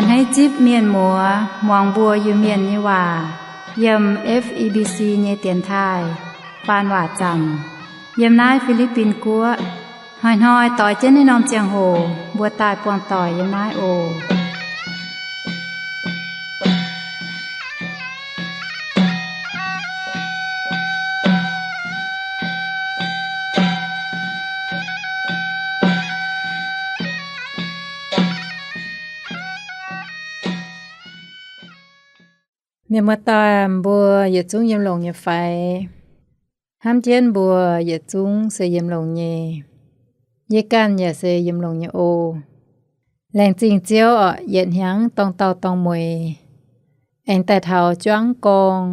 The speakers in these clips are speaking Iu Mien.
Hneiv zipv mienh muoz muangx mbuo Iu-Mienh nyei waac yiem F E B C nyei dienx taaih faan waac zanc yiem naaiv Fi^li^bin Guoqv. Hnoi-hnoi doix jienv naaiv norm ziangh hoc mbuo daaih buangh doic yiem naaiv oc. Mienh muoz-doic, mbuo yietc zungv yiem longx nyei fai? Hnamv jienv mbuo yietc zungv se yiem longx nyei. Yie ganh yaac se yiem longx nyei oc. Laengz zingh Ziouv orqc, yietc hnyangx dorng dauh dorng mueiz aengx daaih taux juangv gorng.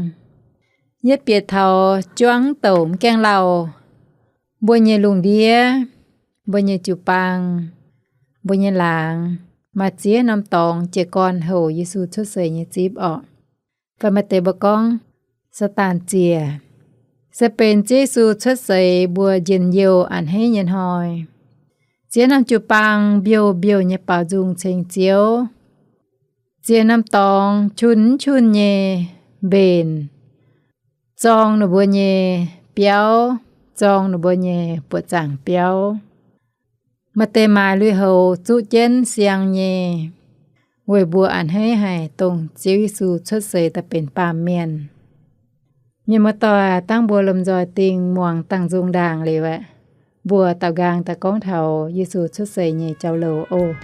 Yietv bieqc taux juangv douc mv gaengh lauh, mbuo nyei lungh ndiev, mbuo nyei jiu-baang, mbuo nyei laangz, maaih ziex norm dorngx jiez gorn houc Yesu cuotv seix nyei zipv orqc. Fai maaih deix mbuo gorngv, Saadaan ziec, se benx Ziouv Yesu cuotv seix mbuo njien-youh a'hneiv nyei hnoi. Ziex norm jiu-baang mbiouh mbiouh nyei baaux nzung ceng Ziouv. Ziex norm dorngx qun mv qun nyei mbenc, zorng ninh mbuo nyei biauv, zorng ninh mbuo nyei buoqc zaangc biauv. Maaih deix maaiz lui-houx zuqv jienv siang nyei, weic mbuo a'hneiv haic dongh Ziouv Yesu cuotv seix daaih benx baamh mienh. Mienh muoz-doic, dangh mbuo lomh nzoih dingh muangx dangh nzung ndaangc liuz aeqv, mbuo daaux nqaang daaih gorngv taux Yesu cuotv seix nyei jauv-louc oc.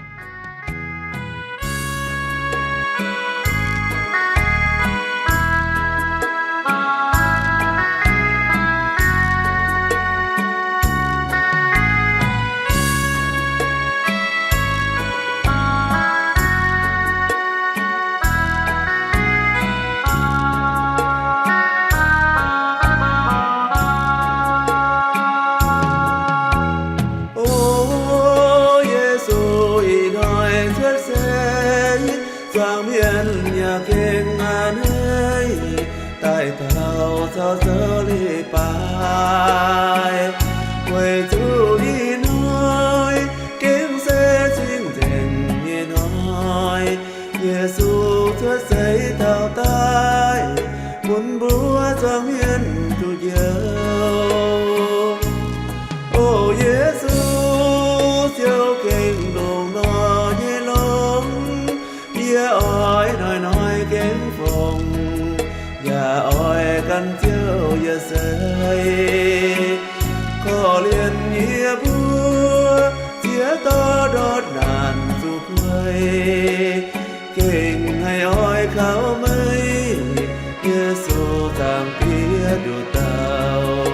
O Yesu, ih hnoi cuotv seix, zuangx mienh yaac gengh a'hneiv, daaih taux caux zoux leiz-baaix. Weic zuqc ih hnoi gengh se cing-nzengc nyei hnoi, Yesu cuotv seix taux daaih, bun mbuo zuangx mienh duqv njoux. O Yesu, Ziouv gengh longc nor nyei longx, yie oix hnoi-hnoi gengh fongc, yaac oix gan Ziouv yie seix. Korv-lienh yie mbuo ziex dorh ndortv naanc zuqc kuei, gengh haih oix kaux meih, Yesu, Zaangc Diex, nduqc dauh.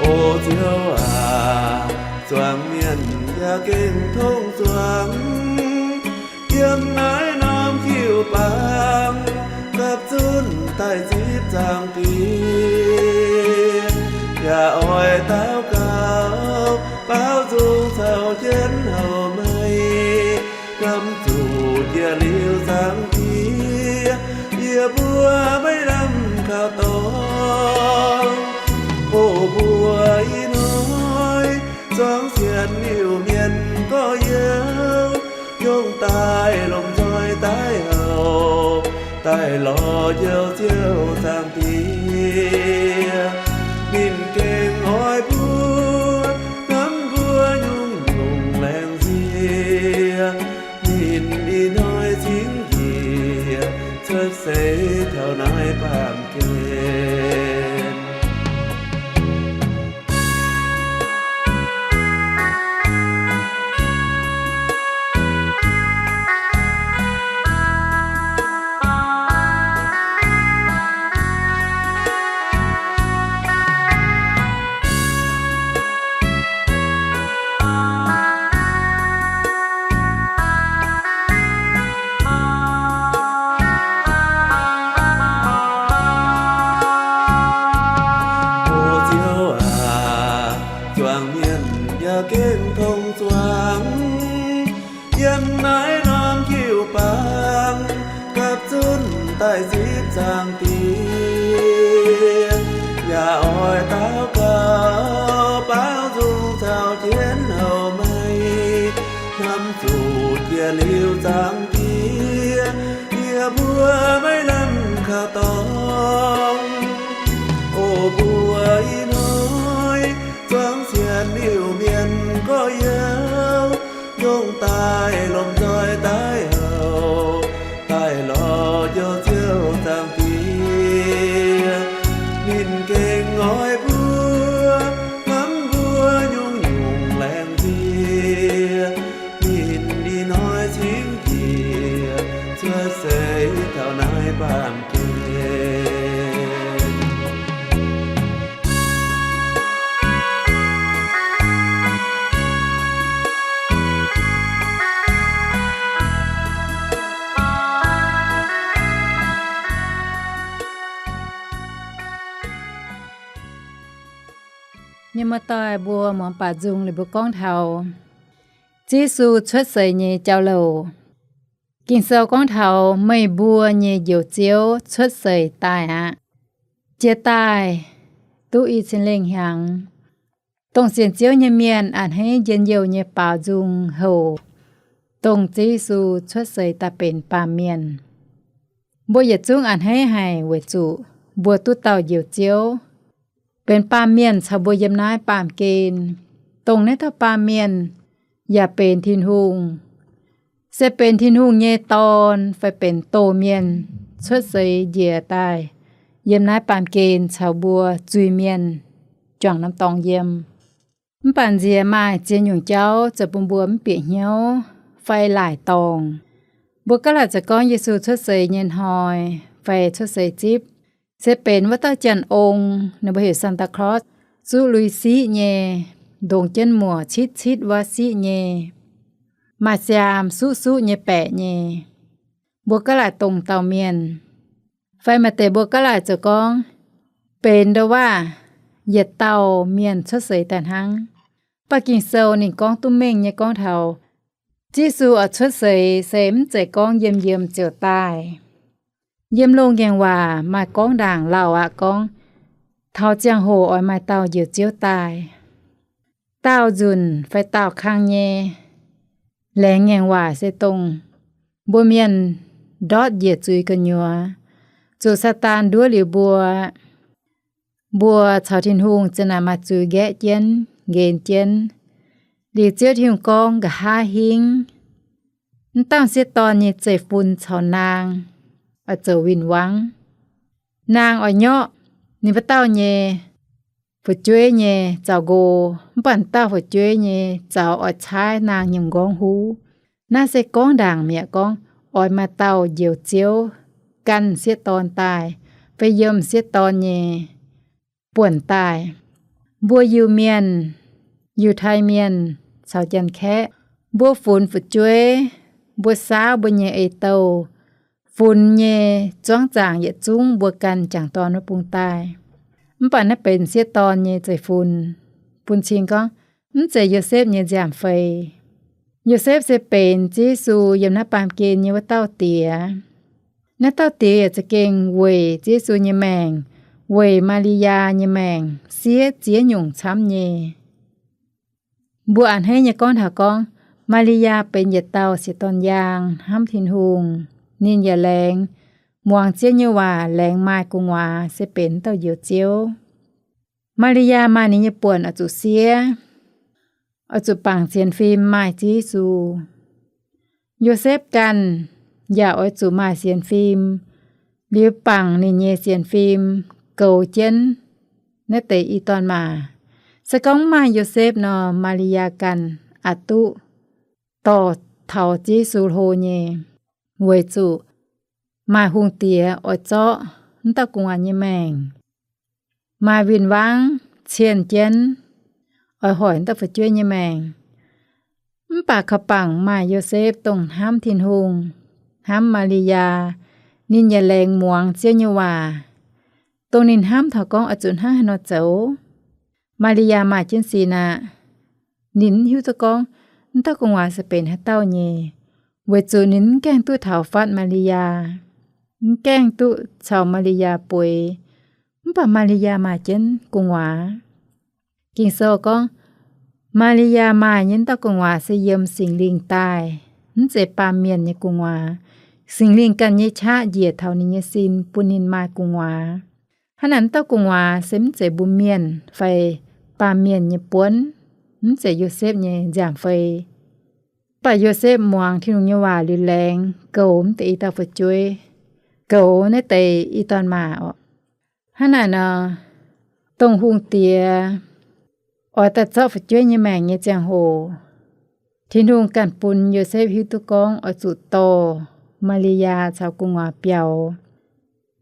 O Ziouv aac, zuangx mienh yaac gengh tongv zuangx yiem naaiv norm jiu-baang, gapv zunv daaih zipv Zaangc Diex, yaac oix daux gaux baaux nzung caux jienv houc meih, hnamv zuqc jiex liuz Zaangc Diex, yie mbuo maiv lamh kaux dorngx. O mbuo ih hnoi zuangx sienx Iu-Mienh gorx-youz, yungz daaih lomh nzoih daaih houc, daaih lorz Njoux Ziouv Zaangc Diex. Ninh gengh oix mbuo, hnamv mbuo nyungc-nyungc laengz nziex. Ninh ih hnoi cingx njiec cuotv seix taux naaiv baamh gen. O Ziouv aac, zuangx mienh yaac gengh tongv zuangx yiem naaiv norm jiu-baang, gapv zunv daaih zipv Zaangc Diex, yaac oix daux gaux baaux nzung caux jienv houc meih, hnamv zuqc jiex Liuz zaangc Diex, yie mbuo maiv lamh kaux dorngx. O mbuo ih hnoi zuangx sienx liuz mienh gorx-youz, yungz daaih lomh nzoih daaih houc, daaih lorz Njoux Ziouv Zaangc Diex. Ninh gengh oix mbuo, hnamv mbuo nyungc-nyungc laengz ziex. Ninh ih hnoi cingv njiec cuotv seix taux naaiv baamh gen. Mienh muoz-doic mbuo muangx baac nzung liuz mbuo gorngv taux Ziouv Yesu cuotv seix nyei jauv-louc. Ging-Sou gorngv taux meih mbuo nyei Njoux Ziouv cuotv seix daaih aqv. Jiex daaih duqv i cin lengh hnyangx, dongh sienx Ziouv nyei mienh a'hneiv njien-youh nyei baaux nzung houc dongh Ziouv Yesu cuotv seix daaih benx baamh mienh. Mbuo yietc zungv a'hneiv haic weic zuqc mbuo duqv dauh Njoux Ziouv benx baamh mienh caux mbuo yiem naaiv baamh gen, dongh naaiv dauh baamh mienh yaac benx Tin-Hungh, se benx Tin-Hungh nyei Dorn fai benx doz mienh cuotv seix njiec daaih yiem naaiv baamh gen caux mbuo zuiz-mienh juangc norm dorngx yiem. Mv baac nziex maaih ziex nyungc jauv zoux bun mbuo mv bieqc hnyouv fai laaic dorngc. Mbuo gaav laaic zoux gorngv Yesu cuotv seix nyei hnoi fai cuotv seix zipv se benx wuov dauh janx-ong, ninh mbuo heuc Santa Claus, zuqv lui siqv nyei, ndongc jienv muoc citv citv wuov siqv nyei, maaih siaam suqv suqv nyei baeqc nyei. Mbuo gaav laaic dongh dauh mienh, fai maaih deix mbuo gaav laaic zoux gorngv benx ndo waav yietc dauh mienh cuotv seix daaih hnangv. Mv baac Ging-Sou ninh gorngv duqv mengh nyei gorngv taux Ziouv Yesu oix cuotv seix se mv zeiz gorngv yiem yiem ziouc daaih. Yiem loz-ngaengc waac maaih gorngv ndaangc lauh aqv gorngv, taux ziangh hoc oix maaih dauh Njoux Ziouv daaih. Daauh nzunc fai daauh kang nyei laengz ngaengc waac se dongh mbuo mienh ndortv njiec zuiz gu'nyuoz, zuqc Saadaan nduov liuz mbuo, mbuo caux Tin-Hungh za'naaic maaih zuiz nqaeqv jienv, nqenx jienv. Liuz Ziouv Tin-Hungh gorngv nqa'haav hingv, mv dauh sieqv dorn nyei zeiv-fun caux naang oix zoux win-wangv. Naang oix nyorqv ninh mbuo dauh nyei fu'jueiv nyei zaux-nqo, mv baac dauh fu'jueiv nyei zaux oix caaiv naang nyei m'nqorngv huv. Naaiv se gorngv ndaangc mi'aqv gorngv oix maaih dauh Njoux Ziouv ganh sieqv dorn daaih, fai yiem sieqv dorn nyei buonc daaih. Mbuo Iu-Mienh, Yiutai Mienh caux Janx-Kaeqv, mbuo funx fu'jueiv, mbuo saauv mbuo nyei ei-douh, funx nyei zuangv zaangc yietc zungv mbuo ganh jangc dorn wuov bung daaih. Mv baac naaiv benx sieqv dorn nyei zeiv-fun, bun cing gorngv mv zeiz Yosepv nyei nziaamv-fei. Yosepv se benx Ziouv Yesu yiem naaiv baamh gen nyei wuov dauh diex. Naaiv dauh diex yaac za'gengh weic Ziouv Yesu nyei maengc, weic Maa^li^yaa nyei maengc siev ziex nyungc camv nyei. Mbuo a'hneiv nyei gorngv taux gorngv, Maa^li^yaa benx yietc dauh sieqv dorn yaang hnamv Tin-Hungh. Ninh yaac laengz muangx Ziouv nyei waac, laengz maaih gu'nguaaz se benx dauh Njoux Ziouv. Maa^li^yaa maaih ninh nyei buonc oix zuqc siev, oix zuqc bangc sienx fim maaih Ziouv Yesu. Yosepv ganh yaac oix zuqc maaih sienx fim, liuz bangc ninh nyei sienx fim goux jienv naaiv deix i dorn maah. Se gorngv mv maaih Yosepv nor, Maa^li^yaa ganh aqc duqv dorh taux Ziouv Yesu hlo nyei, weic zuqc maaih hungh diex oix zorqv m'dauh gu'nguaaz nyei maengc, maaih win-wangv cien jienv oix hoic m'dauh fu'jueiv nyei maengc. Mv baac kaux bangc maaih Yosepv dongh hnamv Tin-Hungh, hnamv Maa^li^yaa, ninh yaac laengz muangx Ziouv nyei waac, dongh ninh hnamv taux gorngv oix zuqc hnangv haaix nor zoux. Maa^li^yaa maaih jienv sin aqv. Ninh mv hiuv duqv gorngv m'dauh gu'nguaaz se benx haaix dauh nyei, weic zuqc ninh mv gaengh duqv taux fatv Maa^li^yaa, mv gaengh duqv caux Maa^li^yaa bueix. Mv baac Maa^li^yaa maaih jienv gu'nguaaz. Ging-Sou gorngv, Maa^li^yaa maaih nyei m'dauh gu'nguaaz se yiem Singx Lingh daaih. mv zeiz baamh mienh nyei gu'nguaaz. Singx Lingh ganh nyei qaqv njiec taux ninh nyei sin bun ninh maaih gu'nguaaz. Hnangv naaic, mv dauh gu'nguaaz se mv zeiz mbuo mienh fai baamh mienh nyei buonv, mv zeiz Yosepv nyei nziaamv-fei. Mv baac Yosepv muangx Tin-Hungh nyei waac liuz laengz goux mv deix i dauh fu'jueiv, goux naaiv deix i dorn-maac oc. Hnangv naaic nor, dongh hungh diex oix daaih zorqv fu'jueiv nyei maengc nyei ziangh hoc, Tin-Hungh ganh bun Yosepv hiuv duqv gorngv oix zuqc dorh Maa^li^yaa caux gu'nguaaz biaux.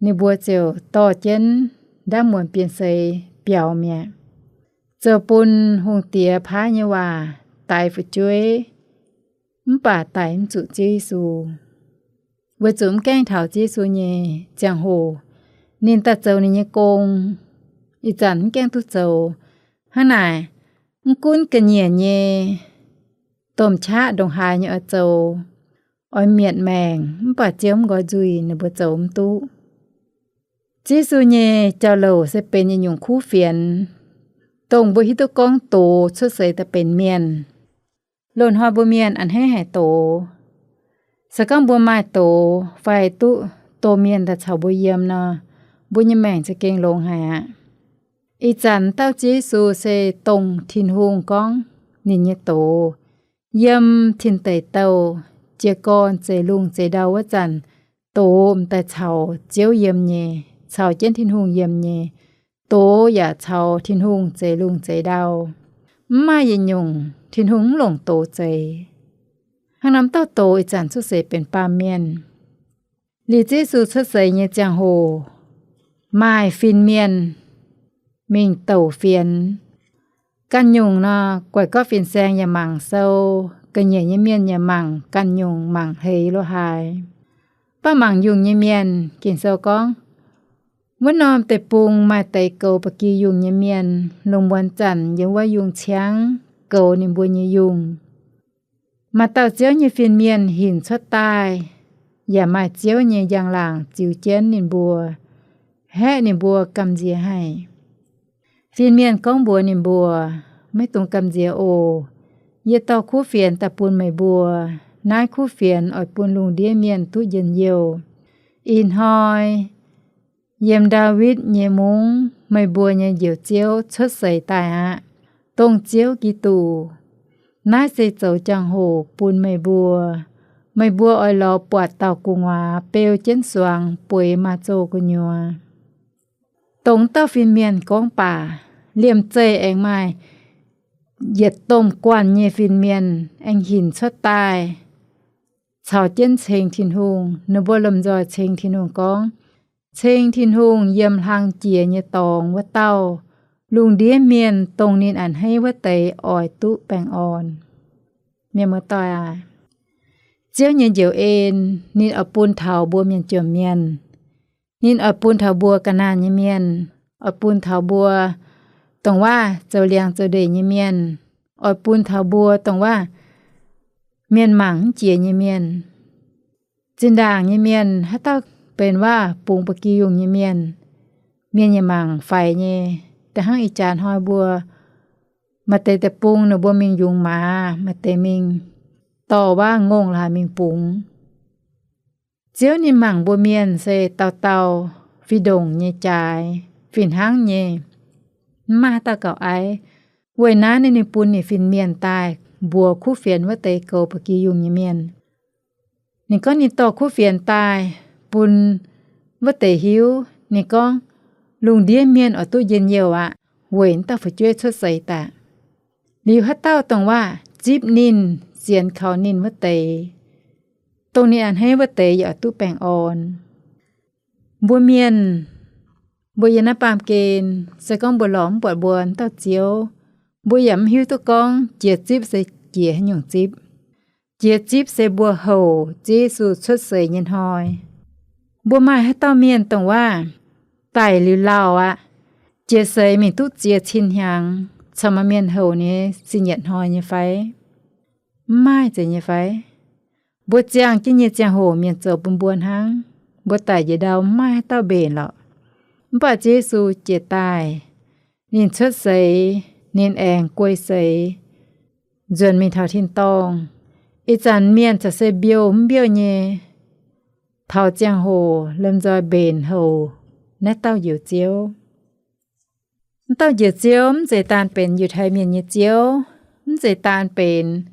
Ninh mbuo ziouc dorh jienv ndaamv-muonz bienx seix biaux mi'aqv, zoux bun hungh diex paaiv nyei waac daix fu'jueiv, mv baac daix mv zuqc Ziouv Yesu. Weic zuqc mv gaengh taux Ziouv Yesu nyei ziangh hoc, ninh daaih zoux ninh nyei gong, ih zanc mv gaengh duqv zoux. Hnangv naaic, mv gunv ga'nyiec nyei domh qaqv ndongc haaix nyei oix zoux, oix mietc maengc, mv baac Ziouv mv nqoi nzuih, ninh mbuo zoux mv duqv. Ziouv Yesu nyei jauv-louc se benx yietc nyungc kuv fienx, dongh mbuo hiuv duqv gorngv doz cuotv seix daaih benx mienh. Loz-hnoi mbuo mienh a'hneiv haic doz. Se gorngv mbuo maaih doz fai duqv domh mienh daaih caux mbuo yiem nor, mbuo nyei maengc za'gengh longx haic aqv. Ih zanc dauh Ziouv Yesu se dongh Tin-Hungh gorngv ninh nyei doz. Yiem tin deic douh jiez gorn zeix lungh zeix ndau wuov zanc, doz m'daaih caux Ziouv yiem nyei, caux jienv Tin-Hungh yiem nyei. Doz yaac caux Tin-Hungh zeix lungh zeix ndau. Mv maaih yietc nyungc Tin-Hungh mv longc doz zeix. Hnangv naaic, dauh doz ih zanc cuotv seix benx baamh mienh. Liuz Ziouv Yesu cuotv seix nyei ziangh hoc, maaih fin-mienh mingh douc fienx. Ganh nyungc nor, guaix gorqv fin-saeng yaac mangc sou, ga'nyiec nyei mienh yaac mangc ganh nyungc mangc hleix lo haaix. Mv baac mangc yungh nyei mienh, Ging-Sou gorngv, wuov norm deic-bung maaih deix goux ba'gi yungh nyei mienh, lungh muonz zanc yiem wuov yungh ciangv goux ninh mbuo nyei yungh. Maaih dauh Ziouv nyei fin-mienh hinc cuotv daaih, yaac maaih Ziouv nyei njang-laangc ziux jienv ninh mbuo, haeqv ninh mbuo gamh nziex haic. Fin-mienh gorngv mbuox ninh mbuo, maiv dungx gamh nziex oc. Yie dorh kuv fienx daaih bun meih mbuo. Naaiv kuv fienx oix bun lungh ndiev mienh duqv njien-youh. Ih hnoi yiem Ndaawitv nyei mungv meih mbuo nyei Njoux Ziouv cuotv seix daaih aqv, dongh Ziouv Giduc. Naaiv se zoux jangx-hoc bun meih mbuo. Meih mbuo oix lorz buatc dauh gu'nguaaz beu jienv suangx bueix maaz zoh gu'nyuoz. Dongh dauh fin-mienh gorngv baac, liemh zeih aengx maaih yietc domh guanh nyei fin-mienh aengx hinc cuotv daaih, caux jienv ceng Tin-Hungh. Ninh mbuo lomh nzoih ceng Tin-Hungh gorngv, ceng Tin-Hungh yiem hlang jiex nyei dorngx wuov dauh, lungh ndiev mienh dongh ninh a'hneiv wuov deix oix duqv baengh orn. Mienh muoz-doic aac, Ziouv nyei njoux en ninh oix bun taux mbuo mienh juoh mienh. Ninh oix bun taux mbuo ga'naanh nyei mienh, oix bun taux mbuo dongh waac zoux liangx zoux ndeic nyei mienh, oix bun taux mbuo dongh waac mienh mangc mv jiex nyei mienh. Zinh ndaangc nyei mienh haaix dauh benx waac bungx ba'gi yungh nyei mienh, mienh yaac mangc faix nyei. Da'hnangv ih jaax hnoi mbuo maaih deix deic-bung ninh mbuo mingh yungz maaz, maaih deix mingh dorh waac ngongh laaix mingh bungx. Ziouv ninh mangc mbuo mienh se dauh dauh fih ndongc nyei jaaix, fih hnangv nyei, mv maaih haaix dauh gauh aiv. Weic naaiv ninh bun ninh fin-mienh daaih mbuox kuv fienx wuov deix goux ba'gi yungh nyei mienh. Ninh gorngv ninh dorh kuv fienx daaih bun wuov deix hiuv. Ninh gorngv, lungh ndiev mienh oix duqv njien-youh aqv, weic naaiv dauh fu'jueiv cuotv seix daaih. Liuz haaix dauh dongh waac zipv ninh, sienx kaux ninh wuov deix, dongh ninh a'hneiv wuov deix yaac oix duqv baengh orn. Mbuo mienh, mbuo yiem naaiv baamh gen, se gorngv mbuo lorz mv buatc mbuo dauh Ziouv, mbuo yaac mv hiuv duqv gorngv jiex zipv se jiex haaix nyungc zipv. Jiex zipv se mbuo houc Ziouv Yesu cuotv seix nyei hnoi. Mbuo maaih haaix dauh mienh dongh waac daic liuz lauh aqv, jiex seix mingh duqv ziex cin hnyangx, corc maaih mienh houc ninh sin yietc hnoi nyei fai? Mv maaih zeiz nyei fai? Mbuo ziangh jienv nyei ziangh hoc mienh zoux bun mbuo hnangv. Mbuo daic njiec ndau mv maaih haaix dauh mbenc lorqc. Mv baac Ziouv Yesu jiex daaih, ninh cuotv seix, ninh aengx guei seix, nzuonx mingh taux tin-dorngh. Ih zanc mienh corc se mbiouh mv mbiouh nyei, taux ziangh hoc lomh nzoih mbenc houc naaiv dauh Njoux Ziouv. Wuov dauh Njoux Ziouv mv zeiz daan benx Yiutai Mienh nyei Ziouv, mv zeiz daan benx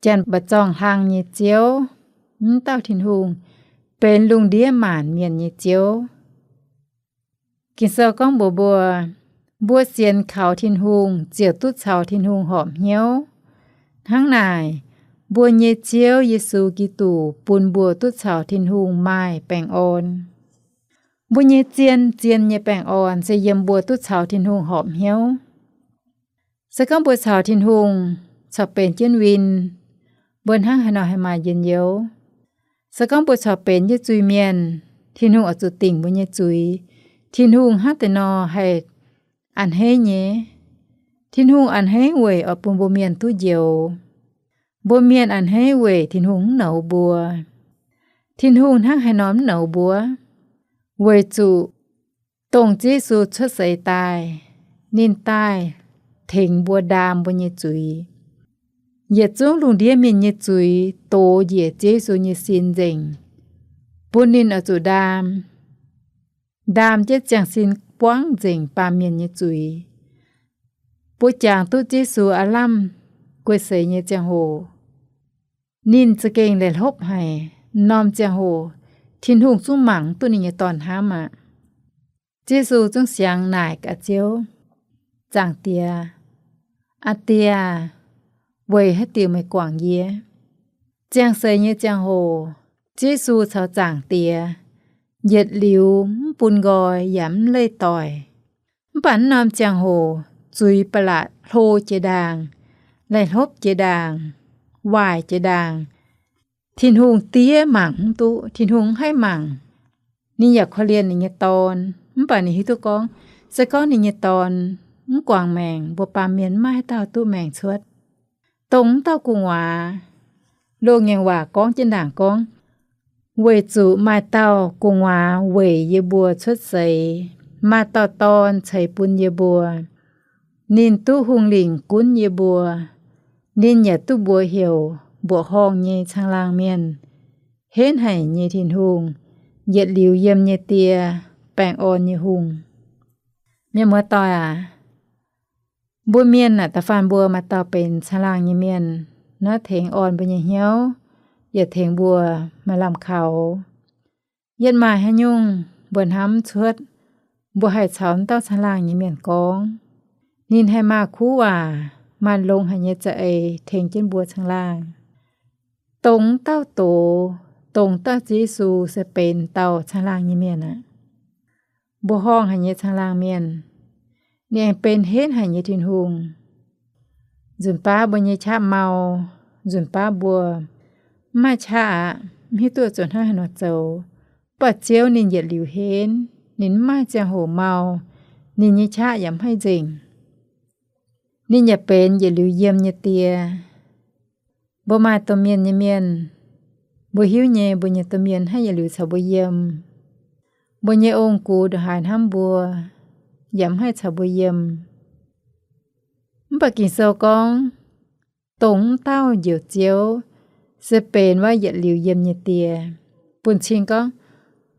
janx mba'zorng hlang nyei Ziouv. Wuov dauh Tin-Hungh benx lungh ndiev maanc mienh nyei Ziouv. Ging-Sou gorngv mbuox mbuo, mbuo sienx kaux Tin-Hungh ziouc duqv caux Tin-Hungh horpc hnyouv. Hnangv naaic, mbuo nyei Ziouv Yesu Giduc bun mbuo duqv caux Tin-Hungh maaih baengh orn. Mbuo nyei zien-zien nyei baengh orn se yiem mbuo duqv caux Tin-Hungh horpc hnyouv. Se gorngv mbuo caux Tin-Hungh corc benx jienv win, mbuo hnangv haaix nor haih maaih njien-youh? Se gorngv mbuo corc benx jienv zuiz-mienh, Tin-Hungh oix zuqc dingc mbuo nyei zuiz. Tin-Hungh hnangv deix nor haih a'hneiv nyei. Tin-Hungh a'hneiv weic oix bun mbuo mienh duqv njoux. Mbuo mienh a'hneiv weic Tin-Hungh mv nouz mbuo. Tin-Hungh hnangv haaix nor mv nouz mbuo? Weic zuqc dongh Ziouv Yesu cuotv seix daaih, ninh daaih tengx mbuo ndaam mbuo nyei zuiz. Yietc zungv lungh ndiev mienh nyei zuiz dox njiec Ziouv Yesu nyei sin nzengc, bun ninh oix zuqc ndaam. Ndaam jienv ziangh sin buangv nzengc baamh mienh nyei zuiz. Mbuo jangx duqv Ziouv Yesu aav lamh guei seix nyei ziangh hoc, ninh za'gengh la'hlopv haic. M'normh ziangh hoc Tin-Hungh zungv mangc duqv ninh nyei Dorn hnamv aqv. Ziouv Yesu zungv siangx naaic gaax Ziouv, Zaangc Diex, aa Die aah, weic haaix diuc meih guangc yie? Ziangh seix nyei ziangh hoc, Ziouv Yesu caux Zaangc Diex yietc liuz mv bun nqoi yaac mv leih doic. Mv baac m'normh ziangh hoc zuiz ba'laqc hlo jiex ndaangc, la'hlopv jiex ndaangc, waaic jiex ndaangc, Tin-Hungh diev mangc mv duqv, Tin-Hungh mv haih mangc. Ninh yaac korv-lienh ninh nyei Dorn, mv baac ninh hiuv duqv gorngv se gorngv ninh nyei Dorn mv guangc maengc, mbuo baamh mienh mv maaih haaix dauh duqv maengc cuotv. Dongh wuov dauh gu'nguaaz, loz-ngaengc waac gorngv jienv ndaangc gorngv, weic zuqc maaih dauh gu'nguaaz weic yie mbuo cuotv seix, maaih dauh dorn ceix bun yie mbuo. Ninh duqv hungh lingc gunv yie mbuo. Ninh yaac duqv mbuox heuc Mbuoqc Horngh nyei Caangh Laangh Mienh, Henv Haic nyei Tin-Hungh, Yietc Liuz Yiem nyei Die, Baengh Orn nyei Hungh. Mienh muoz-doic aac, mbuo mienh naaic da'faanh mbuo maaih dauh benx caangh laangh nyei mienh, naaiv tengx orn mbuo nyei hnyouv, yaac tengx mbuo maaih lamh kaux. Yietc maaih haaix nyungc mbuo hnamv mv cuotv, mbuo haih caux wuov dauh caangh laangh nyei mienh gorngv. Ninh haih maaih kuv waac, maaih longx haic nyei za'eix tengx jienv mbuo caangh laangh. Dongh wuov dauh doz, dongh wuov dauh Ziouv Yesu se benx dauh caangh laangh nyei mienh aqv. Mbuoqc horngh haic nyei caangh laangh mienh. Ninh aengx benx henv haic nyei Tin-Hungh. Nzunc baav mbuo nyei qaqv mau, nzunc baav mbuo mv maaih qaqv aqv, mv hiuv duqv zuqc hnangv haaix nor zoux. Mv baac Ziouv ninh yietc liuz henv, ninh mv maaih ziangh hoc mau, ninh nyei qaqv yaac mv haih nzengc. Ninh yaac benx yietc liuz yiem nyei Die. Mbuo maaih domh mienh nyei mienh, mbuo hiuv nyei mbuo nyei domh mienh haih yietc liuz caux mbuo yiem. Mbuo nyei ong-gux ndongc haaix hnamv mbuo, yaac mv haih caux mbuo yiem. Mv baac Ging-Sou gorngv, dongh wuov dauh Njoux Ziouv se benx wuov yietc liuz yiem nyei Die. Bun cing gorngv,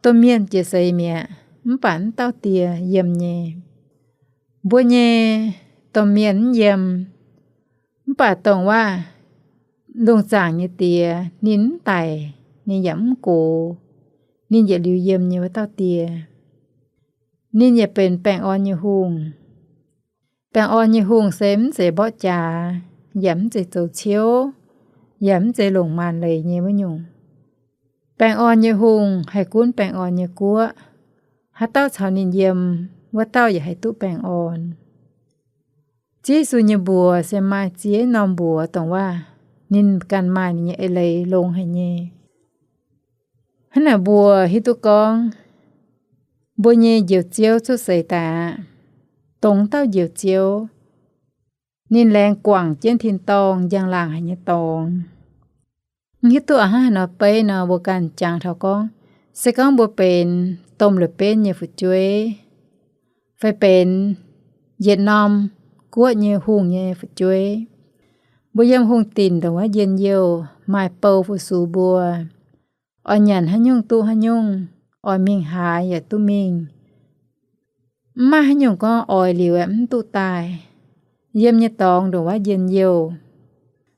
domh mienh jiex seix mi'aqv, mv baac wuov dauh Die yiem nyei. Mbuo nyei domh mienh mv yiem, mv baac dongh wuov lungh zaangc nyei Die, ninh mv daic, ninh yaac mv gox, ninh yietc liuz yiem nyei wuov dauh Die. Ninh yaac benx baengh orn nyei hungh. Baengh orn nyei hungh se mv zeiz mborqv jaax, yaac mv zeiz zoux ciouv, yaac mv zeiz longc maanc leiz nyei wuov nyungc. Baengh orn nyei hungh haih gunv baengh orn nyei guoqv. Haaix dauh caux ninh yiem, wuov dauh yaac haih duqv baengh orn. Ziouv Yesu nyei mbuox se maaih ziex norm mbuox dongh wuov, ninh ganh maaih ninh nyei eix leiz longx haic nyei. Hnangv naaic mbuo hiuv duqv gorngv, mbuo nyei Njoux Ziouv cuotv seix daaih aqv. Dongh wuov dauh Njoux Ziouv, ninh laengz guangc jienv tin-dorngh njang-laangc haic nyei dorngx. Mv hiuv duqv a'hnangv haaix nor beiv nor, mbuo ganh jangx taux gorngv, se gorngv mbuo benx domh la'benv nyei fu'jueiv, fai benx yietc norm guoqv nyei hungh nyei fu'jueiv, Mbuo yiem hungh dinc ndongc wuov njien-youh maaih bou fu-sux mbuo. Oix nyanc haaix nyungc duqv haaix nyungc, oix mingh haaix yaac duqv mingh. Mv maaih haaix nyungc gorngv oix liuz aeqv, mv duqv daaih. Yiem nyei dorngx ndongc wuov njien-youh,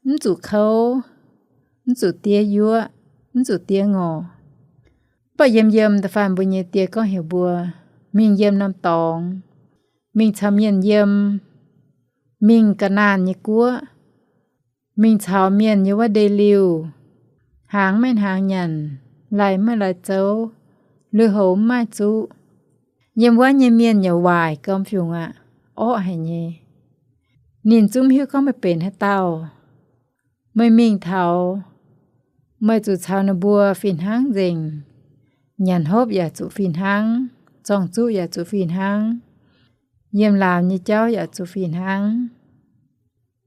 mv zuqc kouv, mv zuqc diev yuoqv, mv zuqc diev ngorc. Mv baac yiem yiem da'faanh mbuo nyei die gorngv heuc mbuo mingh yiem norm dorngx, mingh caux mienh yiem, mingh ga'naanh nyei guoqv, mingh caux mienh yiem wuov ndeic-liuh, hnaangx maiv hnaangx nyanc, lai maiv lai zouv, lui-houx mv maaih zuqv. Yiem wuov nyei mienh yaac waaic gomh fiungc aqv, orqv haic nyei. Ninh zungv mv hiuv gorngv meih benx haaix dauh. Meih mingh taux, meih zuqc caux ninh mbuo fih hnangv nzengc. Nyanc hopv yaac zuqc fih hnangv, zorng-zuqv yaac zuqc fih hnangv, yiem laamz nyei jauv yaac zuqc fih hnangv.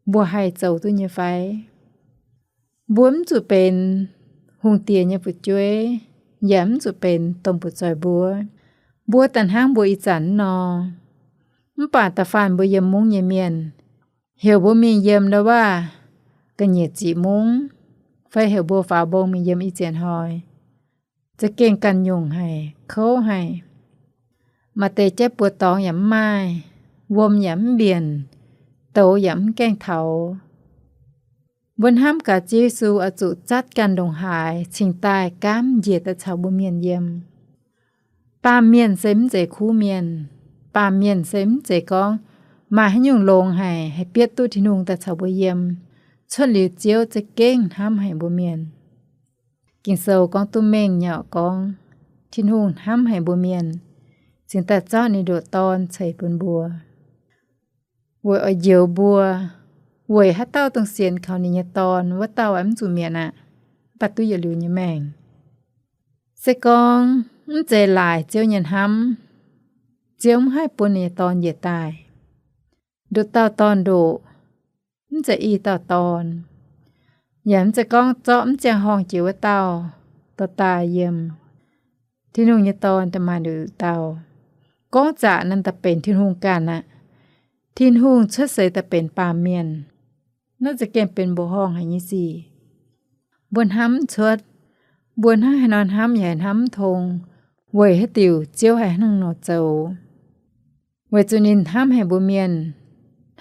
Mbuo haih zoux duqv nyei fai? Mbuo mv zuqc benx hungh diex nyei fu'jueiv, yaac mv zuqc benx domh buoz-zoih mbuo. Mbuo daaih hnangv mbuo ih zanc nor. Mv baac da'faanh mbuo yiem mungv nyei mienh, heuc mbuo mingh yiem ndau wuov ga'nyiec ziqc mungv, fai heuc mbuo faaux mbong mingh yiem ih zienc hnoi, za'gengh ganh nyungc haic, kouv haic. Maaih deix jaiv buoz dorngx yaac mv maaih, wuom yaac mv mbienc, douz yaac mv gaengh taux. Mbuo hnamv gaax Ziouv Yesu oix zuqc zatv ganh ndongc haaix cingx daaih gaamv njiec daaih caux mbuo mienh yiem. Baamh mienh se mv zeiz kuv mienh. Baamh mienh se mv zeiz gorngv maaih haaix nyungc longx haic, haih bietv duqv Tin-Hungh daaih caux mbuo yiem. Cuotv liuz Ziouv za'gengh hnamv haic mbuo mienh. Ging-Sou gorngv duqv mengh nyei orqc, gorngv Tin-Hungh hnamv haic mbuo mienh, cingx daaih zorqv ninh ndoqc Dorn ceix bun mbuo, weic oix njoux mbuo. Weic haaix dauh dongh sienx kaux ninh nyei Dorn, wuov dauh mv zuqc mietc aqv, mv baac duqv yietc liuz nyei maengc. Se gorngv mv zeiz laaix Ziouv nyei hnamv, Ziouv mv haih bun ninh nyei Dorn njiec daaih. Nduqc dauh dorn-ndoqc, mv zeiz i dauh dorn. Yaac mv zeiz gorngv zorqv mv ziangh horngh jiex wuov dauh dorh daaih yiem. Tin-Hungh nyei Dorn daaih maaih nduqc dauh. Gorngv zaqc naaiv daaih benx Tin-Hungh ganh aqv. Tin-Hungh cuotv seix daaih benx baamh mienh. Naaiv za'gengh benx mbuoqc horngh haic nyei sic. Mbuo hnamv mv cuotv. Mbuo hnangv haaix nor hnamv yaac hnamv mv tong, weic haaix diuc Ziouv haih hnangv nor zoux. Weic zuqc ninh hnamv haic mbuo mienh,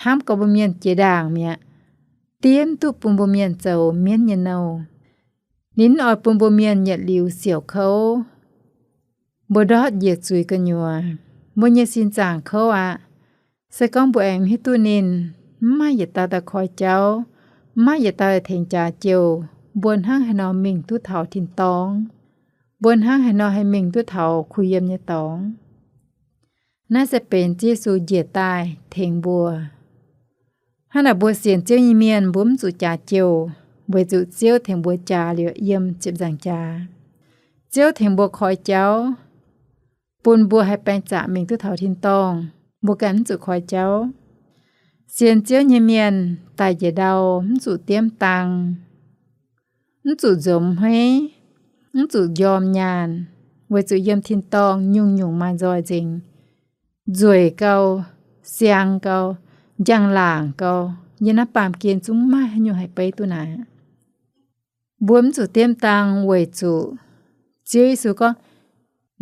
hnamv gorx mbuo mienh jiex ndaangc mi'aqv, diev mv duqv bun mbuo mienh zoux mienv nyei nouh. Ninh mv oix bun mbuo mienh yietc liuz siouc kouv. Mbuo ndortv njiec zuiz gu'nyuoz, mbuo nyei sin zaangc kouv aqv. Se gorngv mbuo aengx mv hiuv duqv ninh, mv maaih yietc dauh daaih koi jauv, mv maaih yietc dauh tengx jaax jouh, mbuo hnangv haaix nor mingh duqv taux tin-dorngh? Mbuo hnangv haaix nor haih mingh duqv taux kuh yiem nyei dorngx? Naaiv se benx Ziouv Yesu njiec daaih tengx mbuo. Hnangv naaic mbuo sienx Ziouv nyei mienh mbuo mv zuqc jaax jouh, weic zuqc Ziouv tengx mbuo jaax liuz yiem ziepc nzaangc jaax. Ziouv tengx mbuo koi jauv, bun mbuo haih baeng zaqc mingh duqv taux tin-dorngh, mbuo ganh mv zuqc koi jauv. Sienx Ziouv nyei mienh daaih njiec ndau mv zuqc diemv dang, mv zuqc nzomz hmeiv, mv zuqc njorm nyaanh, weic zuqc yiem tin-dorngh nyungc-nyungc maaih nzoih nzengc. Nzueic gau, siang gau, njang-laangc gau, yiem naaiv baamh gen zungv maiv haaix nyungc haih beiv duqv naaic. Mbuo mv zuqc diemv dang weic zuqc Ziouv Yesu gorngv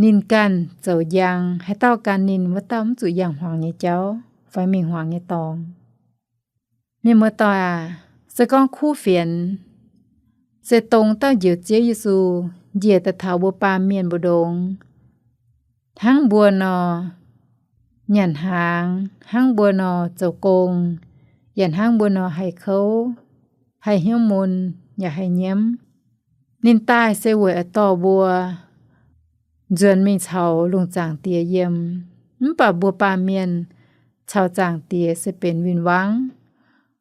ninh ganh zoux njang, haaix dauh gan ninh, wuov dauh mv zuqc yangh hmuangx nyei jauv fai mingh hmuangx nyei dorngx. Mienh muoz-doic aac, se gorngv kuv fienx se dongh dauh Njoux Ziouv Yesu njiec daaih taux mbuo baamh mienh mbu'ndongx, hnangv mbuo nor nyanc hnaangx, hnangv mbuo nor zoux gong, yaac hnangv mbuo nor haih kouv, haih hnyouv mun, yaac haih nyiemv. Ninh daaih se weic oix dorh mbuo nzuonx mingh caux lungh zaangc Diex yiem. Mv baac mbuo baamh mienh caux zaangc Diex se benx win-wangv.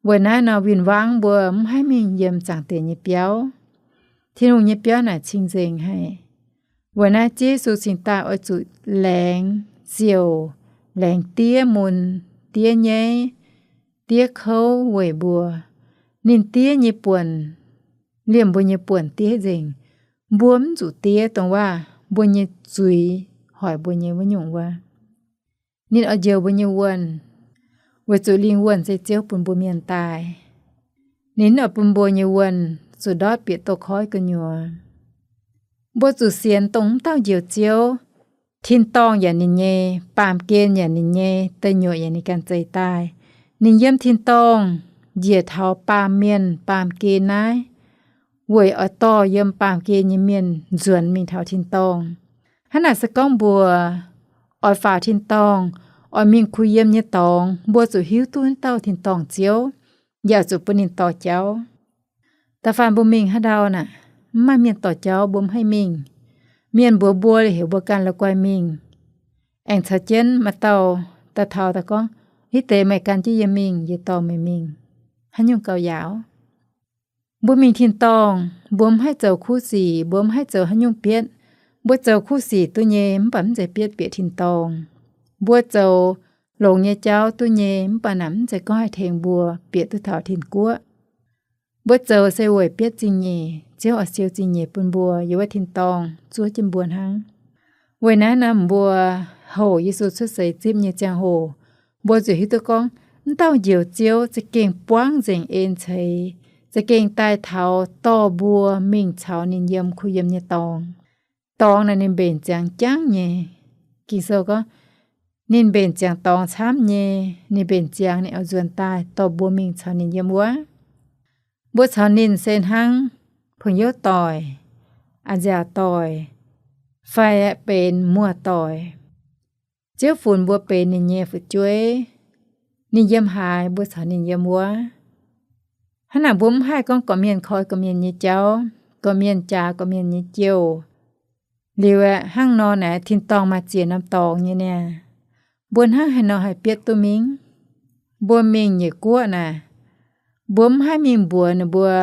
Weic naaiv nor win-wangv mbuo mv haih mingh yiem zaangc Diex nyei biauv. Tin-Hungh nyei biauv naaic cing-nzengc haic. Weic naaiv Ziouv Yesu cingx daaih oix zuqc laengz siouc, laengz diev mun, diev nyaiv, diev kouv weic mbuo. Ninh diev nyei buonc, liemh mbuo nyei buonc diev nzengc. Mbuo mv zuqc diev dongh waac mbuo nyei zuiz hoic mbuo nyei wuov nyungc wuov. Ninh oix njoux mbuo nyei wuonh, weic zuqc lingh wuonh se Ziouv bun mbuo mienh daaih. ninh oix bun mbuo nyei wuonh zuqc ndortv bieqc douz-koiv gu'nyuoz. Mbuo zuqc sienx dongh m'dauh Njoux Ziouv. Tin-dorngh yaac ninh nyei, baamh gen yaac ninh nyei, deic nyuoqc yaac ninh ganh zeix daaih. Ninh yiem tin-dorngh njiec taux baamh mienh baamh gen naaiv, weic oix dorh yiem baamh gen nyei mienh nzuonx mingh taux tin-dorngh. Hnangv naaic se gorngv mbuo oix faaux tin-dorngh, oix mingh kuh yiem nyei dorngx, mbuo zuqc hiuv duqv wuov dauh tin-dorngh Ziouv, yaac zuqc bun ninh dorh jauv. Da'faanh mbuo mingh haaix ndau naaic, mv maaih mienh dorh jauv, mbuo mv haih mingh. Mienh mbuox mbuo, heuc mbuo ganh la'guaih mingh. Aengx caux jienv maaih dauh daaih taux daaih gorngv, Ih deix meih gan jienv yie mingh, yie dorh meih mingh. Haaix nyungc gauh yaauc? Mbuo mingh tin-dorngh, mbuo mv haih zoux kuv sic, mbuo mv haih zoux haaix nyungc bietv. Mbuo zoux kuv sic duqv nyei mv baac mv zeiz bietv bieqc tin-dorngh. Mbuo zoux longx nyei jauv duqv nyei mv baac naaic mv zeiz gorngv haih tengx mbuo bieqc duqv taux tin-guoqv. Mbuo zoux se weic bietv zingh nyeic, Ziouv oix siou zingh nyeic bun mbuo yiem wuov tin-dorngh zuov jienv mbuo hnangv. Weic naaiv nor mbuo houc Yesu cuotv seix zipv nyei ziangh hoc, mbuo zuqc hiuv duqv gorngv m'dauh Njoux Ziouv za'gengh buangv nzengc en ceix, za'gengh daaih taux dorh mbuo mingh caux ninh yiem kuh yiem nyei dorngx. Dorngx naaic ninh mbenc ziangx jangv nyei. Ging-Sou gorngv, ninh mbenc ziangx dorngx camv nyei, ninh mbenc ziangx ninh oix nzuonx daaih dorh mbuo mingh caux ninh yiem wuov. Mbuo caux ninh se hnangv pong-youv doic, a'nziaauc doic, fai benx muoz-doic. Ziouv funx mbuo benx ninh nyei fu'jueiv. Ninh yiem haaix, mbuo caux ninh yiem wuov. Hnangv naaic mbuo mv haih gorngv gorqv-mienh koi gorqv-mienh nyei jauv, gorqv-mienh jaax gorqv-mienh nyei jouh. Liuz aeqv, hnangv nor naaic tin-dorngh maaih ziex norm dorngx nyei niaa. Mbuo hnangv haaix nor haih bietv duqv mingh? Mbuo mingh nyeic guoqv naaic, mbuo mv haih mingh mbuox ninh mbuo,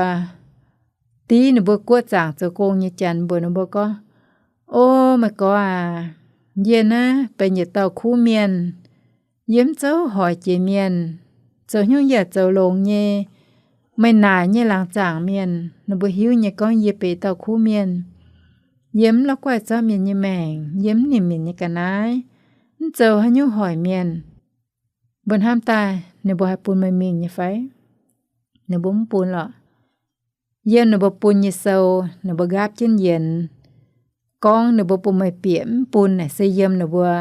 div ninh mbuo guoqv zaangc zoux gong nyei janx mbuox ninh mbuo gorngv, O, meih gorx aac, yie naaiv benx yietc dauh kuv mienh. Yie mv zouv hoic jiex mienh, zoux hnyouv yaac zoux longx nyei. Meih naaic nyei laangz zaangc mienh ninh mbuo hiuv nyei gorngv yie benx dauh kuv mienh. Yie mv la'guaih zorqv mienh nyei maengc, yie mv nimc mienh nyei ga'naaiv, mv zoux haaix nyungc hoic mienh. Mbuo hnamv daaih ninh mbuo haih bun meih mingh nyei fai? Ninh mbuo mv bun lorqc. Yiem ninh mbuo bun nyei sou, ninh mbuo nqaapv jienv yienx, gorngv ninh mbuo bun meih bieqc mv bun naaic se yiem ninh mbuo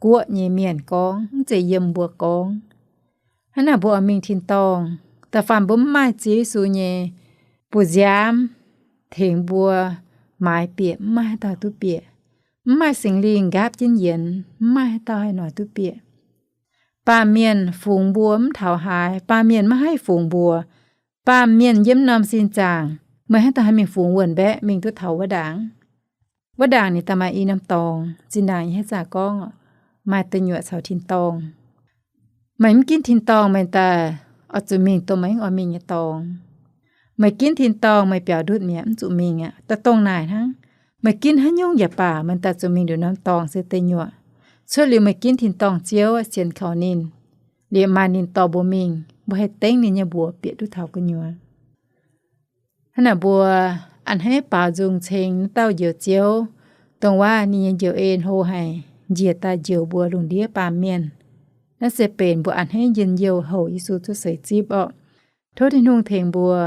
guoqv nyei mienh gorngv, mv zeiz yiem mbuo gorngv. Hnangv naaic mbuo oix mingh tin-dorngh, da'faanh mbuo mv maaih Ziouv Yesu nyei bu nziaamv tengx mbuo maaiz bieqc, mv maaih haaix dauh duqv bieqc. Mv maaih Singx Lingh nqaapv jienv yienx, mv maaih haaix dauh haih noic duqv bieqc. Baamh mienh fungx mbuo mv taux haaix, baamh mienh maiv haih fungx mbuo. Baamh mienh yiem norm sin zaangc, meih haaix dauh haih mingh fungx wuonh mbaeqv mingh duqv taux wuov ndaangc? Wuov ndaangc ninh daaih maaih i norm dorngx, zinh ndaangc yie haaix zanc gorngv, maaih deic nyuoqc caux tin-dorngh. Meih mv ginv tin-dorngh meih daaih oix zuqc mingh dongh meih mv oix mingh nyei dorngx. Meih ginv tin-dorngh meih biaux ndutv mi'aqv, mv zuqc mingh aqv. Da'dongh naaic hnangv, meih ginv haaix nyungc yaac baac meih daaih zuqc mingh nduqc norm dorngx se deic nyuoqc. Cuotv liuz meih ginv tin-dorngh Ziouv, sienx kaux ninh, liuz maaih ninh dorh mbuo mingh, mbuo haih dengv ninh nyei mbuox bieqc duqv taux gu'nyuoz. Hnangv naaic mbuo a'hneiv baaux nzung ceng naaiv dauh Njoux Ziouv, dongh waac ninh nyei njoux en hlo haic, njiec daaih njoux mbuo lungh ndiev baamh mienh. Naaiv se benx mbuo a'hneiv njien-youh houc Yesu cuotv seix zipv orqc. Tov Tin-Hungh tengx mbuo,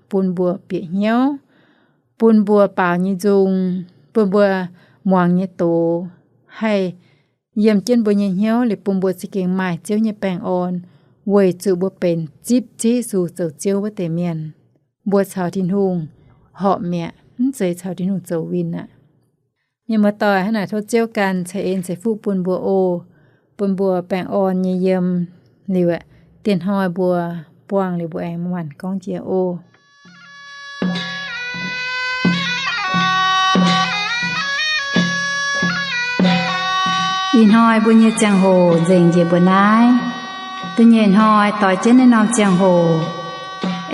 bun mbuo bieqc hnyouv, bun mbuo baaux nyei nzung, bun mbuo muangx nyei doz haih yiem jienv mbuo nyei hnyouv liuz bun mbuo za'gengh maaih Ziouv nyei baengh orn, weic zuqc mbuo benx zipv Ziouv Yesu zoux Ziouv wuov deix mienh. Mbuo caux Tin-Hungh horpc mi'aqv, mv zeiz caux Tin-Hungh zoux win aqv. Mienh muoz-doic, hnangv naaic tov Ziouv ganh ceix en ceix fuqv bun mbuo oc, bun mbuo baengh orn nyei yiem. Liuz aeqv, dieh hnoi mbuo buangh liuz mbuo aengx maanc gorngv jiex oc. Ih hnoi mbuo nyei ziangh hoc nzengc njiec mbuo naaiv. Da'nyeic hnoi doix jienv naaiv norm ziangh hoc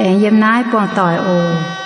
aengx yiem naaiv buangh doic oc.